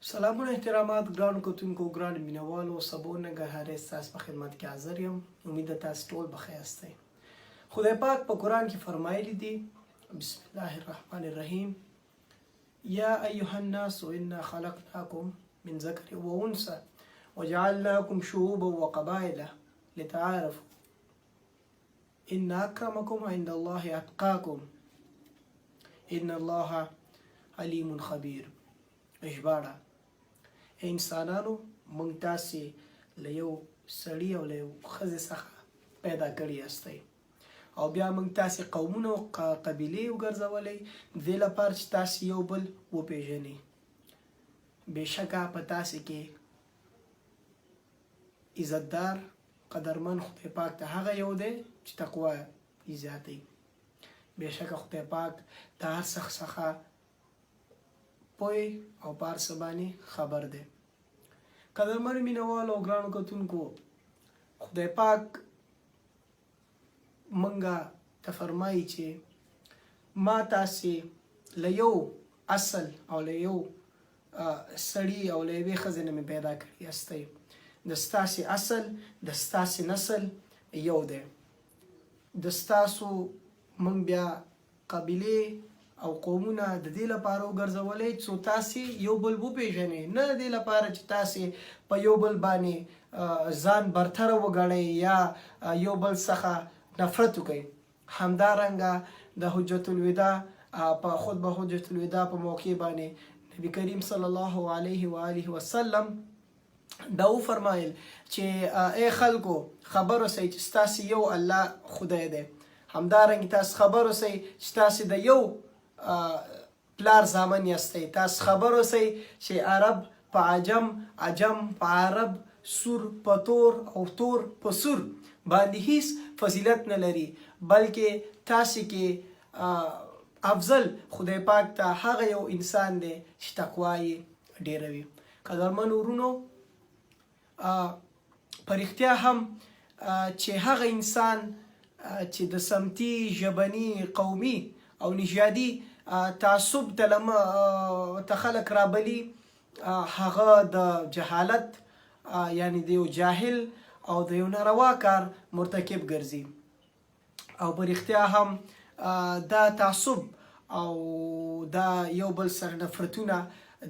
سلامونه احترامات ګرانو کتونکو ګرانو مینوالو سبو ننګرهاری ستاسو په خدمت کې حاضر یم. امید ده تاسو ټول به ښه یاستئ. خدای پاک په قرآن کې فرمایلی دي، بسم الله الرحمن الرحیم، یا ایها الناس انا خلقناکم من ذکر و انثى وجعلناکم شعوبا وقبائل لتعارفوا ان اکرمکم عند الله اتقاکم ان الله علیم خبیر. ژباړه، ای انسانانو، موږ تاسې له یو سړي او له یو ښځې څخه پیدا کړي یاستئ او بیا موږ تاسې قومونه او قبیلې وګرځولئ د دې لپاره چې تاسې یو بل وپېژنئ. بېشکه په تاسې کې عزتدار، قدرمن خدای پاک ته هغه یو دی چې تقوا یې زیاتوي. بېشکه خدای پاک د هر څه څخه پوه او په هر څه باندې خبر دی. قدرمنو مینوالو او ګرانو کتونکو، خدای پاک مونږه ته فرمایي چې ما تاسې له یو اصل او له یو سړي او له یوې ښځې نه مې پیدا کړي یاستئ. د ستاسې اصل، د ستاسې نسل یو دی. د ستاسو مونږ بیا قبیلې او قومونه د دې لپاره وګرځولئ څو تاسې یو بل وپېژنئ، نه د دې لپاره چې تاسې په یو بل باندې ځان برتره وګڼئ یا یو بل څخه نفرت وکړئ. همدارنګه د حجة الوداع په خطبه حجة الوداع په موقع باندې نبی کریم صلی الله علیه و آله وسلم دا وفرمایل چې ای خلکو، خبر اوسئ چې ستاسې یو الله خدای دی. همدارنګه تاسو خبر اوسئ چې تاسو د یو پلار زامن یاستئ. تاسو خبر اوسئ چې عرب په عجم، عجم په عرب، سور په تور او تور په سور باندې هیڅ فضیلت نه لري، بلکې تاسو کې افضل خدای پاک ته هغه یو انسان دی چې تقوا یې ډیره وي. قدرمنو ورونو، په رښتیا هم چې هغه انسان چې د سمتي، ژبني، قومي او نژادي تعصب ته لم ته خلک رابلي، هغه د جهالت یعنی د یو جاهل او د یو ناروا کار مرتکب ګرځي. او په رښتیا هم دا تعصب او دا یو بل سره نفرتونه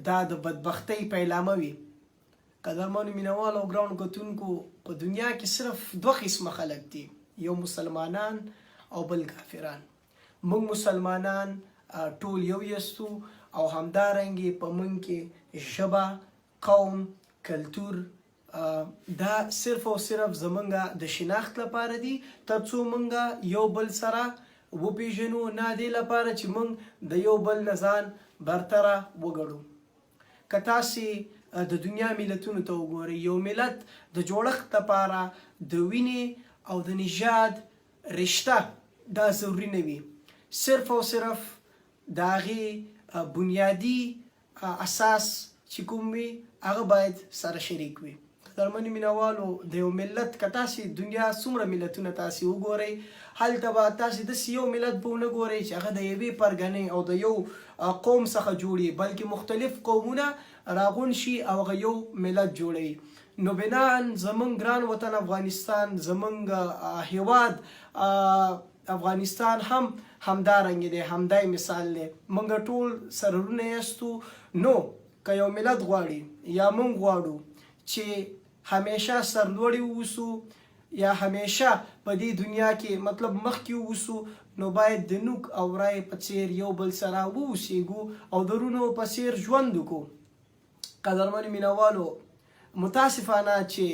دا د بدبختۍ پیلامه وي. قدرمنو مینوالو او ګرانو کتونکو، په دنیا کې صرف دوه قسمه خلک دي، یو مسلمانان او بل کافران. موږ مسلمانان ټول یو یستو او همدارنګې په موږ کې ژبه، قوم، کلتور دا صرف او صرف زمونږ د شناخت لپاره دي ترڅو مونږ یو بل سره وپیژنو، نه دې لپاره چې مونږ د یو بل نه ځان برتره وګڼو. که تاسې د دنیا ملتونو ته وګورئ، یو ملت د جوړښت لپاره د وینې او د نژاد رشته دا ضروري نه وي، صرف او صرف د هغې بنیادي اساس چې کوم وي هغه باید سره شریک وي. قدرمنو مینوالو، د یو ملت که تاسې دنیا څومره ملتونه تاسې وګورئ، هلته به تاسې داسې یو ملت به ونه ګورئ چې هغه د یوې پرګنې او د یو قوم څخه جوړ وي، بلکې مختلف قومونه راغونډ شي او هغه یو ملت جوړوي. نو بناء زمونږ ګران وطن افغانستان، زمونږ هیواد افغانستان هم همدارنګه دی، همدای مثال دی. مونږ ټول سره وروڼه یاستو. نو که یو ملت غواړي یا مونږ غواړو چې همیشه سرلوړي ووسو یا همیشه په دې دنیا کې مطلب مخکې ووسو، نو باید د نوک او رای په څیر یو بل سره واوسیږو او د وروڼو په څیر ژوند وکړو. قدرمنو مینوالو، متاسفانه چې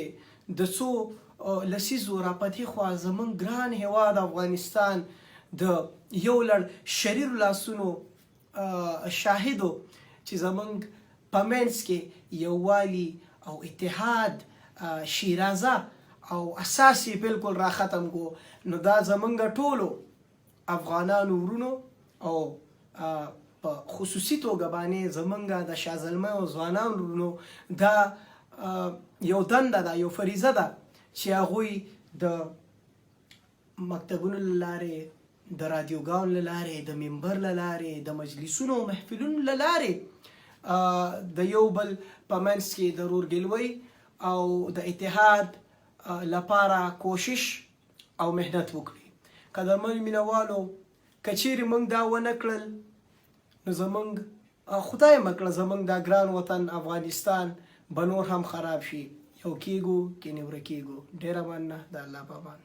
د څو لسیزو راپدیخوا زمونږ ګران هیواد افغانستان د یو لړ شریرو لاسونو شاهد و چې زمونږ په منځ کې یووالي او اتحاد شیرازه او اساس یې بالکل را ختم کو. نو دا زمونږ ټولو افغانانو ورونو او په خصوصي توګه باندې زمونږ د شاه زلمیو ځوانانو ورونو دا یو دنده ده، یو فریضه ده چې هغوی د مکتبونو له لارې، د رادیوګانو له لارې، د منبر له لارې، د مجلسونو او محفلونو له لارې د یو بل په منځ کې د ورورګلوۍ او د اتحاد لپاره کوشش او محنت وکړي. قدرمن مینوالو که چیرې موږ دا ونه کړل نو زمونږ خدای مه کړه زمونږ دا ګران وطن افغانستان به نور هم خراب شي. یو کیږو کینې ورکیږو. ډیره مننه د الله په امان.